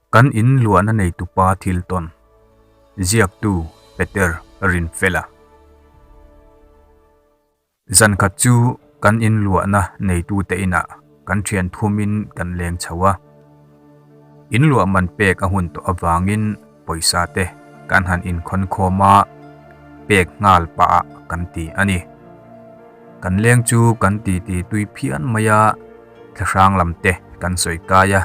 Kan in luahna neitupa thil tawn. Ziaktu Peter Rinfela. Zankhat chu kan in luahna neitute inah kan thian thumin kan leng chho a. In luah man pek a hun tawh avangin pawisa te kan han inkhawn khawm a, pek nghal pah ah kan ti a ni. Kan leng chu kan titi tui phian mai a, thlahrang lam te kan sawi kai a.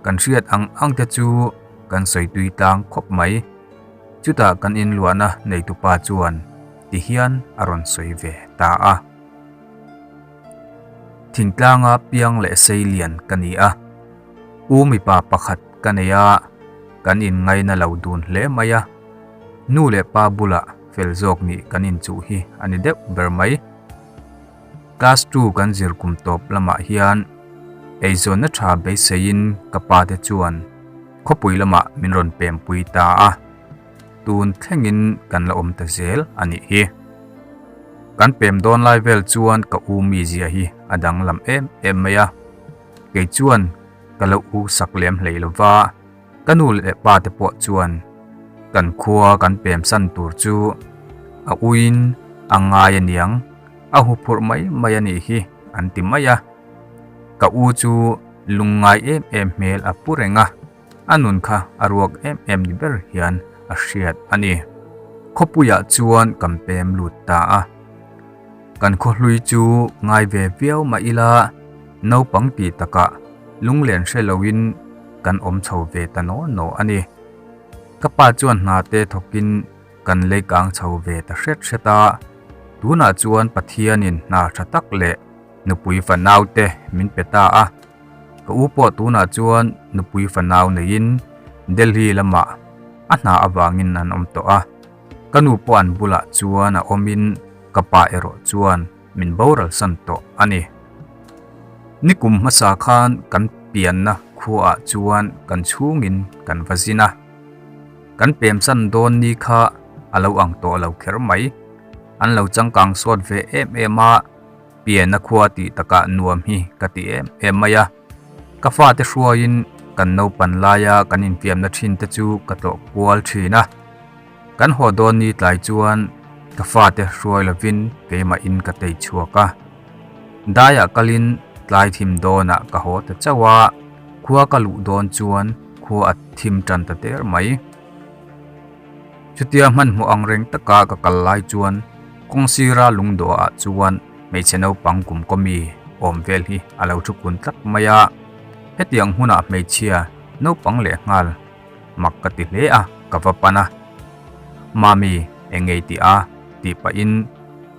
Kan hriat ang ang te chu kan sawi tui tlang khawp mai. Chutah kan inluahna neitupa chuan ti hian a rawn sawi ve ta a. Thingtlanga piang leh sei lian ka ni a, u mipa pakhat ka nei a, kan inngaina lo dun hle mai a. Nu leh pa bulah fel zawk nih kan inchuh hi a ni deuh ber mai. Class 2 kan zir kum tawp lamah hian eizawnna tha beiseiin ka pa te chuan khawpui lamah min rawn pempui ta a, tun thlengin kan la awm ta zel a nih hi. Kan pem dawn lai vel chuan ka u mizia hi a danglam em em mai a, kei chuan ka lo u sak lem hlei lova, Ka nu leh pa te pawh chuan kan khua kan pem san tur chu a uiin a ngai aniang, a huphurh mai mai a nih hi an ti mai a. Ka u chu lungngai em em hmel a pu reng a, a nun kha a ruak em em ni ber hian a hriat a ni. Khawpuiah chuan kan pem lut ta a. Kan khawhlui chu ngai ve viau mah ila naupang tih takah lunglen hre loin kan awm chho ve ta naw naw a ni. Ka pa chuan hna te thawkin kan lei kang chho ve ta hret hret a, tunah chuan Pathianin hna tha tak leh nupui fanau te min pe ta a. Ka u pawh tunah chuan nupui fanau neiin Delhi lamah a hna avangin an awm tawh a. Ka nu pawh an bulah chuan a awmin ka pa erawh chuan min boral san tawh a ni. Nikum hmasa khan kan pianna khuaah chuan kan chhungin kan va zin a. Kan pemsan dawn ni kha a lo ang tawh lo kher mai. An lo changkang sawt ve em em a, pianna khua tih takah nuam hi ka ti em em mai a. Ka fate hruaiin kan naupan laia kan infiamna thin te chu ka tlawh kual thin a. Kan haw dawn ni tlai chuan ka fate hruai lovin keimahin ka tei chhuak a. Daiah kalin tlai thim dawnah ka haw ta chauh a, khua ka luh dawn chuan khua a thim tan ta der mai. Chutia hmanhmawh ang reng taka ka kal lai chuan kawng sira lungdawhah chuan hmeichhe naupang kum kawmi awm vel hi a lo thu kun tlat mai a. Hetiang hunah hmeichhia naupang lehnghal mak ka ti hle a, ka va pan a. Mami, eng ngei tih a? tih pahin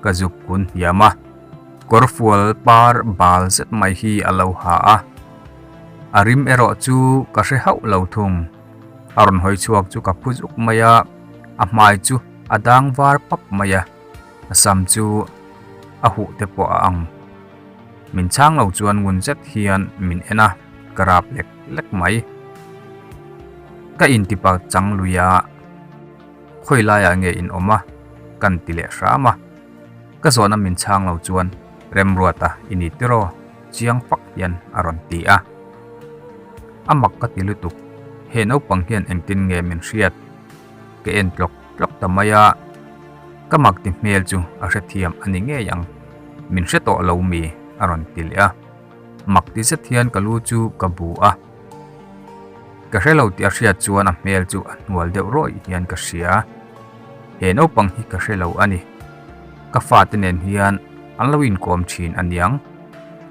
ka zuk kun hniam a. Kawrfual par bal zet mai hi a lo ha a. A rim erawh chu ka hre hauh lo thung. A rawn hawi chhuak chu ka phu zuk mai a, a hmai chu a dang var pap mai a, a sam chu a huh te pawh a ang. Min chhang lo chuan ngun zet hian min en a, ka rap lek lek mai. Ka intipa chang lui a, khawi laiah nge in awm a? Kan ti leh hram a. Ka zawhna min chhang lo chuan Remruata i ni tiraw? Chiang fak hian a rawn ti a. A mak ka ti lutuk, he naupang hian engtin nge min hriat? Ka en tlawk tlawk ta mai a, ka mak ti hmel chu a hrethiam a ni ngei ang. Min hre tawh lo mi? A rawn ti leh a. Mak ti zet hian ka lu chu ka bu a. Ka hre lo tih a hriat chuan a hmel chu a hnual deuh rawih hian ka hria. He naupang hi ka hre lo a ni. Ka fate nen hian an lo inkawm thin a niang.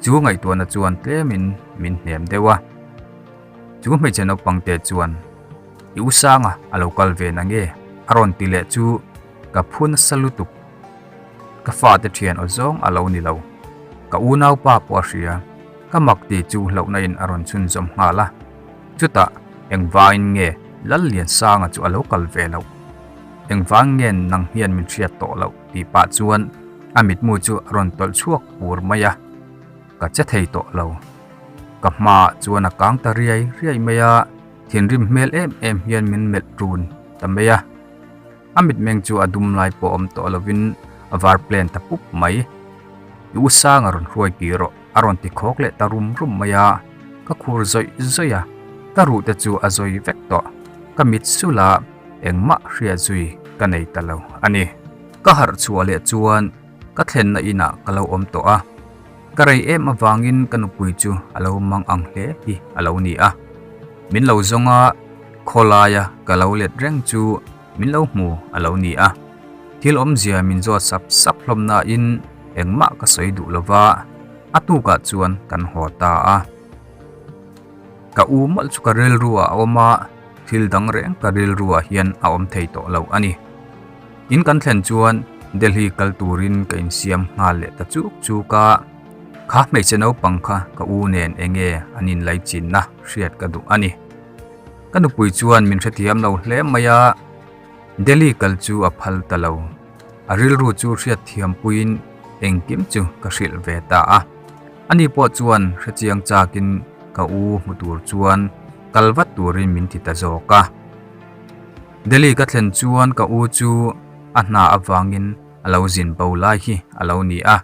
Chu ngaihtuahna chuan tlemin min hnem deuh a. Chu hmeichhe naupang te chuan I u Sanga a lo kal ve na nge? a rawn ti leh chu ka phu nasa lutuk. Ka fate thian aw zawng a lo ni lo. Ka unaupa pawh a hria. Ka mak ti chu hlauhna in a rawn chhunzawm nghal a. Chutah engvangin nge Lalliansanga chu a lo kal ve loh? Engvang nge nang hian min hriat tawh loh? tih pah chuan a mitmu chu a rawn tawlh chhuak pur mai a. Ka che thei tawh lo. Ka hmaah chuan a kang ta riai riai mai a, thinrim hmel em em hian min melh ṭun ta mai a. A mitmeng chu a dum lai pawh awm tawh lovin a var plan ta pup mai. I u Sanga rawn hruai kir rawh a rawn ti khawk leh ta rum rum mai a, ka khur zawih zawih a. Ka ruh te chu a zawi vek tawh. Ka mit sulh a, engmah hriat zui ka nei ta lo a ni. Ka harh chhuah leh chuan ka thlenna inah ka lo awm tawh a. Ka rei em avangin ka nupui chu a lo mang ang hle hi a lo ni a. Min lo zawng a, khawlaia ka lo let reng chu min lo hmu a lo ni a. Thil awmzia min zawt sap sap hlawm nain engmah ka sawi duh lo va, a tukah chuan kan haw ta a. Ka u mawlh chu ka rilru ah a awm a, thil dang reng ka rilru ah hian a awm thei tawh lo a ni. In kan thlen chuan Delhi kal turin ka insiam nghal leh ta chuk chuk a, kha hmeichhe naupang kha ka u nen eng nge an inlaichinna hriat ka duh a ni. Ka nupui chuan min hrethiam lo hle mai a, Delhi kal chu a phal ta lo. A rilru chu hriatthiam puiin engkim chu ka hrilh ve ta a. Ani pawh chuan hrechiang chakin ka u hmu tur chuan kal vat turin min ti ta zawk a. Delhi ka thlen chuan ka u chu a hna avangin a lo zin bo lai hi a lo ni a.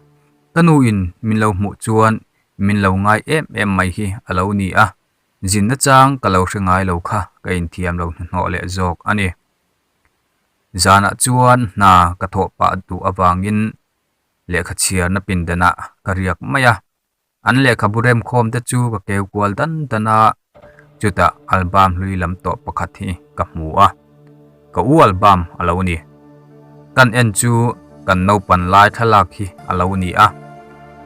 Ka nu in min lo hmuh chuan min lo ngai em em mai hi a lo ni a. Zin nachang ka lo hre ngai lo kha ka inthiam lo hnuhnawh leh zawk a ni. Zanah chuan hna ka thawh pah duh avangin lehkha chhiarna pindanah ka riak mai a. An lehkhabu remkhawm te chu ka keu kual dan dan a, chutah album hlui lam tawh pakhat hi ka hmu a. Ka u album a lo ni. Kan en chu kan naupan lai thlalak hi a lo ni a.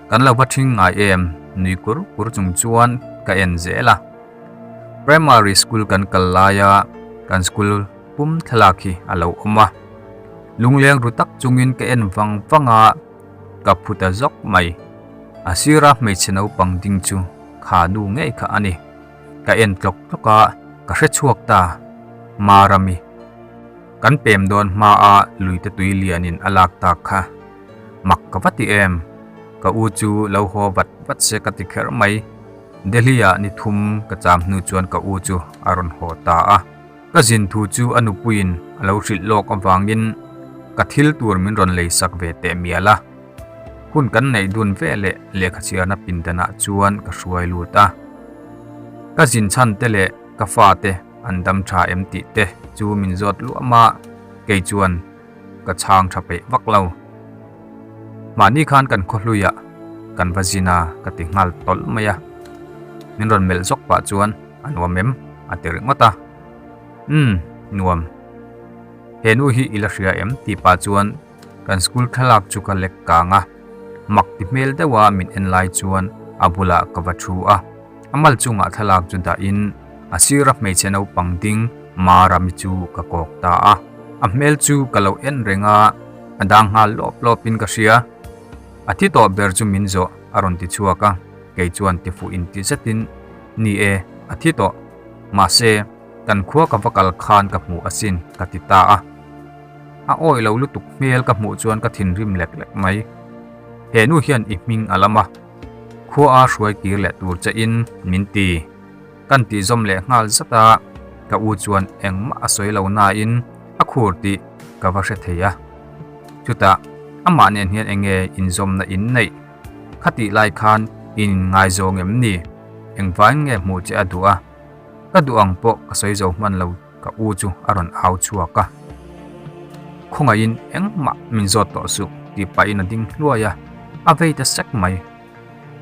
Kan lo va ṭhing ngai em nui kur kur chung chuan ka en zel a. Primary school kan kal laia kan school pum thlalak hi a lo awm a. Lungleng ru tak chungin ka en vang vang a, ka phu ta zawk mai. A sira hmeichhe naupang ding chu kha nu ngei kha a ni. Ka en tlawk tlawk a, ka hre chhuak ta. Marami. Kan pem dawn hma a luite tui lianin a lak tak kha. Mak ka va ti em? Ka u chu lo haw vat vat se ka ti kher mai. Delhi ah ni thum ka cham hnu chuan ka u chu a rawn haw ta a. Ka zin thu chu a nupuiin a lo hrilh lawk avangin ka thil tur min rawn lei sak ve teh mial a. Hun kan neih dun ve leh lehkha chhiarna pindanah chuan ka hruai lut a. Ka zin chhan te leh ka fate an dam tha em tih te chu min zawt luam a, kei chuan ka chhang tha peih vak lo. Mahni khan kan khaw hluiah kan va zin a ka ti nghal tawlh mai a. Min rawn melh zawk pah chuan a nuam em? a ti ringawt a. Umm, nuam. He nu hi i la hria em? tih pah chuan kan school thlalak chu ka lek kang a. Mak ti hmel deuha min en lai chuan a bulah ka va thu a. A mal chungah thlalak chu dahin a sira hmeichhe naupang ding Marami chu ka kawk ta a. A hmel chu ka lo en reng a, a dang nghal lawp lawpin ka hria. A thi tawh ber chu min zawh a rawn ti chhuak a, kei chuan tifuh inti zetin, Ni e, a thi tawh. Mahse, kan khua ka va kal khan ka hmu asin ka ti ta a. A awih lo lutuk hmel ka hmuh chuan ka thinrim lek lek mai. He nu hian i hming a lam a. Khua a hruai kir leh tur che in min ti. Kan tih zawm leh nghal zat a, ka u chuan engmah a sawi lo nain a khur tih ka va hre thei a. Chutah amah nen hian enge inzawmna in neih? Khatih lai khan in inngaizawng em ni? Engvangin nge hmuh che a duh a? Ka duh ang pawh ka sawi zo hman lo ka u chu a rawn au chhuak a. Khawngaihin engmah min zawt tawh suh tih pahin a ding hluai a, a vei ta sek mai.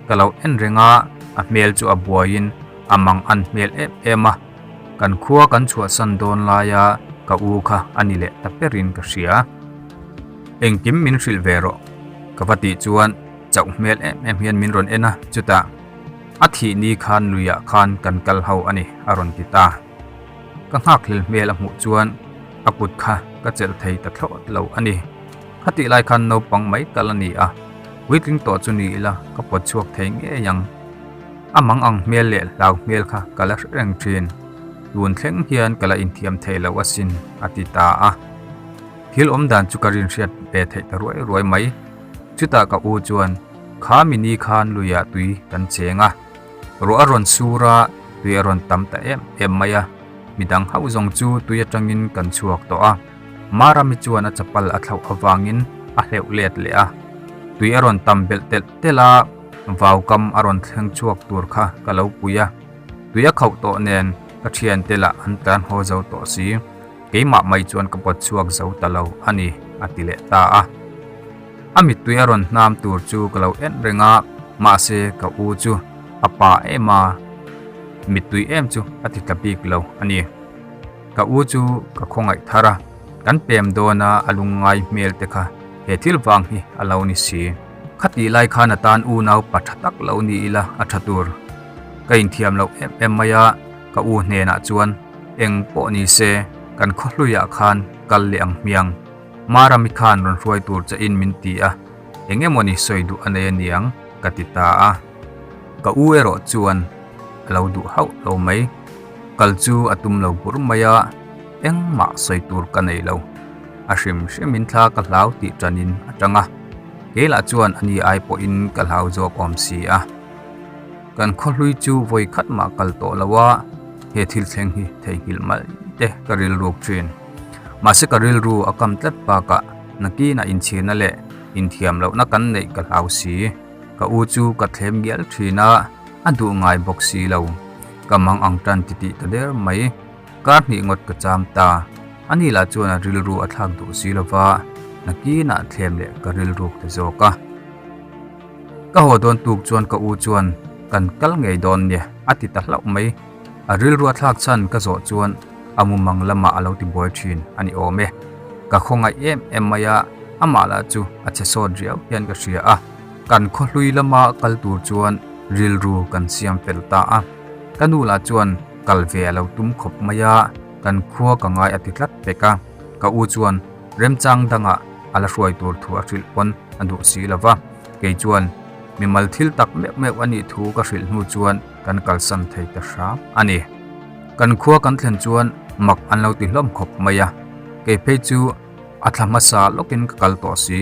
Ka lo en reng a, a hmel chu a buaiin a mang an hmel em em a. Kan khua kan chhuahsan dawn laia ka u kha a ni leh ta perin ka hria. Engkim min hrilh ve rawh ka va tih chuan chauh hmel em em hian min rawn en a, chutah a thih ni khan luiah khan kan kal ho a ni a rawn ti ta. Ka nghakhlel hmel a hmuh chuan a kut kha ka chelh thei ta thlawt lo a ni. Khatih lai khan naupang mai kal a ni a, puitling tawh chu ni ila ka pawt chhuak thei ngei ang. A mang ang hmel leh hlau hmel kha ka la hre reng thin. Tun thleng hian ka la inthiam thei lo asin, a ti ta a. Thil awm dan chu ka rinhriat ve theih ta ruai ruai mai. Chutah ka u chuan, Kha mini khan luiah tui kan cheng a. Ruah a rawn sur a, tui a rawn tam ta em em mai a. Midang hauh zawng chu tui atangin kan chhuak tawh a. Marami chuan a chapal a thlauh avangin a hleuh let leh a. Tui a rawn tam belh telh telh a, vau kam a rawn thleng chhuak tur kha ka lo pui a. Tui a khauh tawh nen Ka thiante lah an tlan haw zo tawh si. Keimah mai chuan ka pawt chhuak zo ta lo a ni, a ti leh ta a. A mittui a rawn hnam tur chu ka lo en reng a, mahse ka u chu a pa em a, mittui em chu a ti tla bik lo a ni. Ka u chu ka khawngaih thar a, kan pem dawn a a lungngai hmel te kha he thil vang hi a lo ni si. Khatih lai khan a tan unau pa tha tak lo ni ila a tha tur. Ka inthiam loh em em mai a, ka u hnenah chuan eng pawh ni se kan khaw hluiah khan kal leh ang hmiang. Marami khan rawn hruai tur che in min ti a, eng emawni sawi duh a nei a niang ka ti ta a. Ka u erawh chuan a lo duh hauh lo mai. Kal chu a tum lo bur mai a, engmah sawi tur ka nei lo. A hrim hrimin thla ka hlau tih tanin a tang a, kei lah chuan ani ai pawhin ka hlau zawk awm si a. Kan khawhlui chu vawi khat mah kal tawh lo a, he thil thleng hi theihnghilh mai te ka rilruk thin. Mahse ka rilru a kam tlat bakah nakinah inchhirna leh inthiam lohna kan neih ka hlau si. Ka u chu ka thlem ngial thin a, a duh ngai bawk si lo. Ka mang ang tan titih ta der mai. Kar hnih ngawt ka cham ta. Ani lah chuan a rilru a thlak duh si lo va, nakinah thlem leh ka rilruk ta zawk a. Ka haw dawn tuk chuan ka u chuan kan kal ngei dawn nia a ti ta hlauh mai. A rilru a thlak chhan ka zawh chuan a mumang lamah a lo ti buai thin a ni awm e. Ka khawngaih em em mai a, amah lah chu a che sawt riau hian ka hria a. Kan khawhlui lama kal tur chuan rilru kan siam fel ta a. Ka nu lah chuan kal ve a lo tum khawp mai a, kan khua ka ngai a ti tlat pek a. Ka u chuan remchang dangah a la hruai tur thu a hrilh pawn a duh si lo va, kei chuan mimal thil tak meuh meuh a nih thu ka hrilh hnu chuan kan kalsan thei ta hram a ni. Kan khua kan thlen chuan mak an lo ti hlawm khawp mai a, kei phei chu a thla hmasa lawkin ka kal tawh si,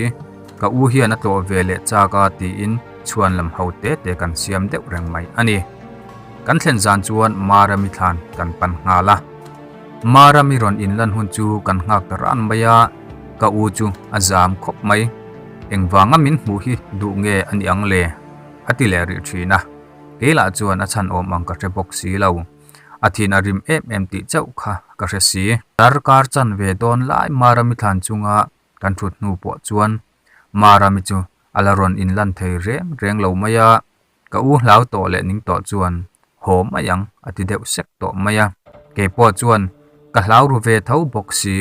ka u hian a tlawh ve leh chak a tiin chhuan lam ho te te kan siam deuh reng mai a ni. Kan thlen zan chuan Marami thlan kan pan nghal a. Marami rawn inlan hun chu kan nghak ta ran mai a, ka u chu a zam khawp mai. Engvanga min hmuh hi duh nge a ni ang le? a ti leh rih thin a. Kei lah chuan a chhan awm ang ka hre bawk si lo. A thin a rim em em tih chauh kha ka hre si. Darkar chan ve dawn lai Marami thlan chunga kan thut hnu pawh chuan Marami chu a la rawn inlan thei reng reng lo mai a. Ka u hlau tawh leh ning tawh chuan haw mai ang a ti deuh sek tawh mai a. Kei pawh chuan ka hlau ru ve tho bawk si.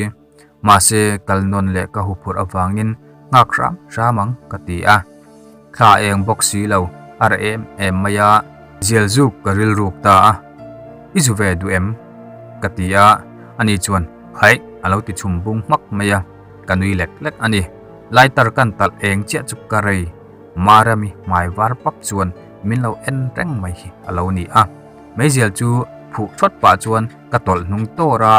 Mahse kal nawn leh ka huphurh avangin nghak hram hram ang ka ti a. Thla eng bawk si lo a reh em em mai a. Zial zuk ka rilruk ta a. I zu ve duh em? Ka ti a. Ani chuan Haih a lo ti chhum bung hmak mai a. Ka nui lek lek a ni. Lighter kan talh eng chiah chu ka rei. Marami hmai var pap chuan min lo en reng mai hi a lo ni a. Meizial chu phuh thawt pah chuan ka tawlh hnung tawr a,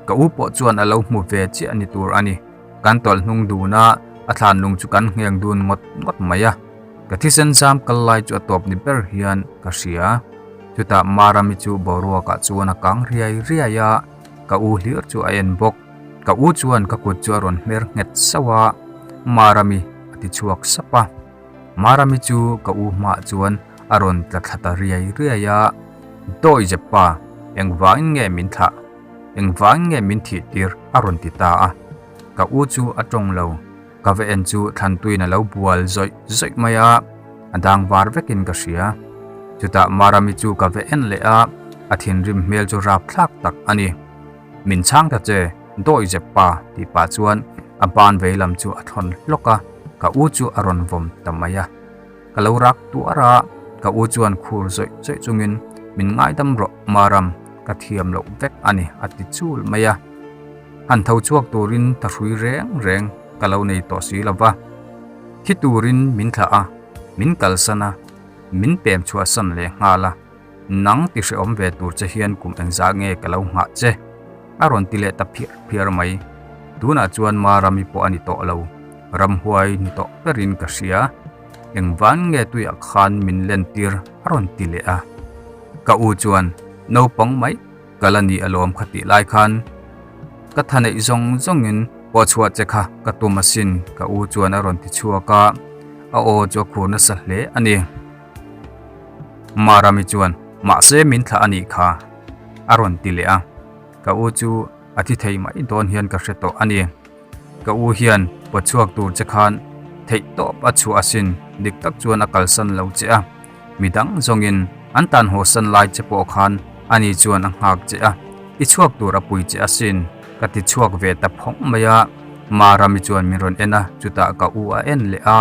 ka u pawh chuan a lo hmu ve chiah ni tur a ni. Kan tawlh hnung dun a, a thlan lung chu kan ngheng dun ngawt ngawt mai a. Ka thisen zam kal lai chu a tawp ni ber hian ka hria. Chutah Marami chu boruakah chuan a kang riai riai a, ka u hlir chu a en bawk. Ka u chuan ka kut chu a rawn hmer nghet sauh a, Marami a ti chhuak sap a. Marami chu ka u hmaah chuan a rawn tla thla ta riai riai a, Dawi Zeppa, engvangin nge min thlah? Engvangin nge min thih tir? a rawn ti ta a. Ka u chu a tawng lo, ka va en chu thlantuiin a lo bual zawih zawih mai a, a dang var vekin ka hria. Chutah Marami chu ka va en leh a, a thinrim hmel chu rapthlak tak a ni. Min chhang ta che, dawi zep pa tih pah chuan a ban vei lam chu a thlawn hlawk a, ka u chu a rawn vawm ta mai a. Ka lo rak tuar a, ka u chuan khur zawih zawih chungin min ngaidam rawh Maram, ka thiam loh vek a ni a ti chul mai a. Han tho chhuak turin thahrui reng reng ka lo nei tawh si lo va. Thi turin min thlah a, min kalsan a, min pem chhuahsan leh nghal a. Nang ti hrehawm ve tur che hian kum engzah nge ka lo nghah che? A rawn ti leh ta phiar phiar mai. Tunah chuan Marami pawh a ni tawh lo. Ramhuai ni tawh berin ka hria. Engvan nge tuiah khan min lentir a rawn ti leh a. Ka u chuan naupang mai ka la ni alawm kha tih lai khan ka tha neih zawng zawngin pawh chhuah che kha ka tum asin ka u chuan a rawn ti chhuak a. A aw chu a khur nasa hle a ni. Marami chuan, Mahse min thlah a nih kha. A rawn ti leh a, ka u chu a thi thei mai dawn hian ka hre tawh a ni. Ka u hian pawt chhuak tur che khan theih tawp a chhuah asin, dik tak chuan a kalsan lo che a. Mi dang zawngin an tan hawsan lai che pawh khan ani chuan a nghak che a, i chhuak tur a pui che asin, ka ti chhuak ve ta phawng mai a. Marami chuan min rawn en a, chutah ka u a en leh a.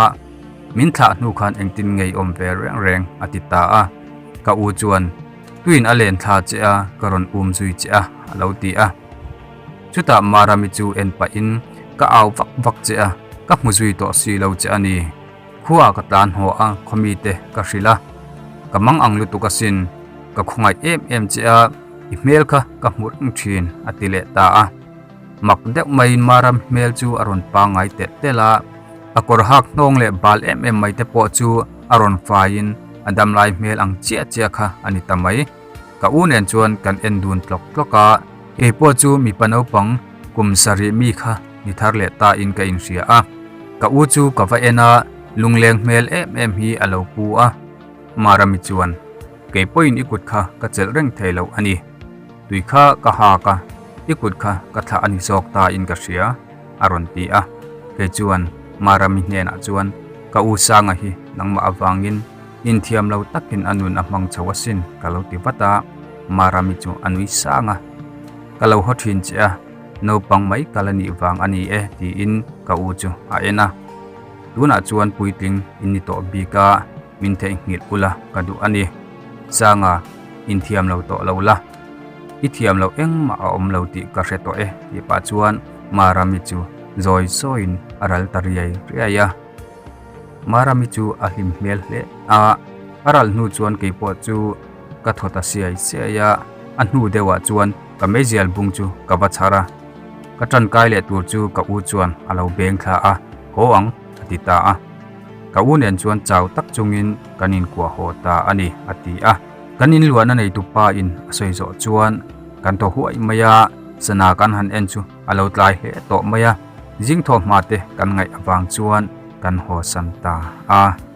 Min thlah hnu khan engtin ngei awm ve reng reng a ti ta a. Ka u chuan Tuin a len thla che a, ka rawn um zui che a, a lo ti a. Chutah Marami chu en pahin, Ka au vak vak che a, ka hmu zui tawh si lo che a ni. Khuaah ka tlan haw a, khawmite ka hrilh a. Ka mang ang lutuk asin, ka khawngaih em em che a, i hmel kha ka hmu reng thin, a ti leh ta a. Mak deuh maiin Maram hmel chu a rawn pangngai telh telh a, a kawr hak hnawng leh bal em em mai te pawh chu a rawn faiin a damlai hmel ang chiah chiah kha a ni ta mai. Ka u nen chuan kan en dun tlawk tlawk a, kei pawh chu mipa naupang kum sarih mi kha ni thar leh ta in ka inhria a. Ka u chu ka va en a, lungleng hmel em em hi a lo pu a. Marami chuan, Kei pawhin i kut kha ka chelh reng thei lo a ni. Tui kha ka hak a, i kut kha ka thlah a ni zawk ta in ka hria, a rawn ti a. Kei chuan Marami hnenah chuan, Ka u Sanga hi nangmah avangin inthiam lo takin a nun a hmang chho asin ka lo ti vat a, Marami chu a nui sang a. Ka lo haw thin che a, naupang mai ka la nih vang a ni e tiin ka u chu a en a. Tunah chuan puitling in ni tawh bik a, min theihnghilh ula ka duh a ni. Sanga, inthiam lo tawh lo la. I thiam loh engmah a awm lo tih ka hre tawh e tih pah chuan Marami chu zawi zawiin a ral ta riai riai a. Marami chu a hlim hmel hle a, a ral hnu chuan keipawh chu ka thaw ta siai siai a, a hnu deuhah chuan ka meizial bung chu ka va chhar a. Ka tankai leh tur chu ka u chuan a lo beng thla a, haw ang a ti ta a. Ka u nen chuan chau tak chungin kan inkuah haw ta a ni a ti a. Kan inluahna neitu pa in a sawi zawh chuan kan thaw huai mai a, sana kan han en chu a lo tlai hle tawh mai a, zing thawhhma te kan ngaih avang chuan kan haw san ta a.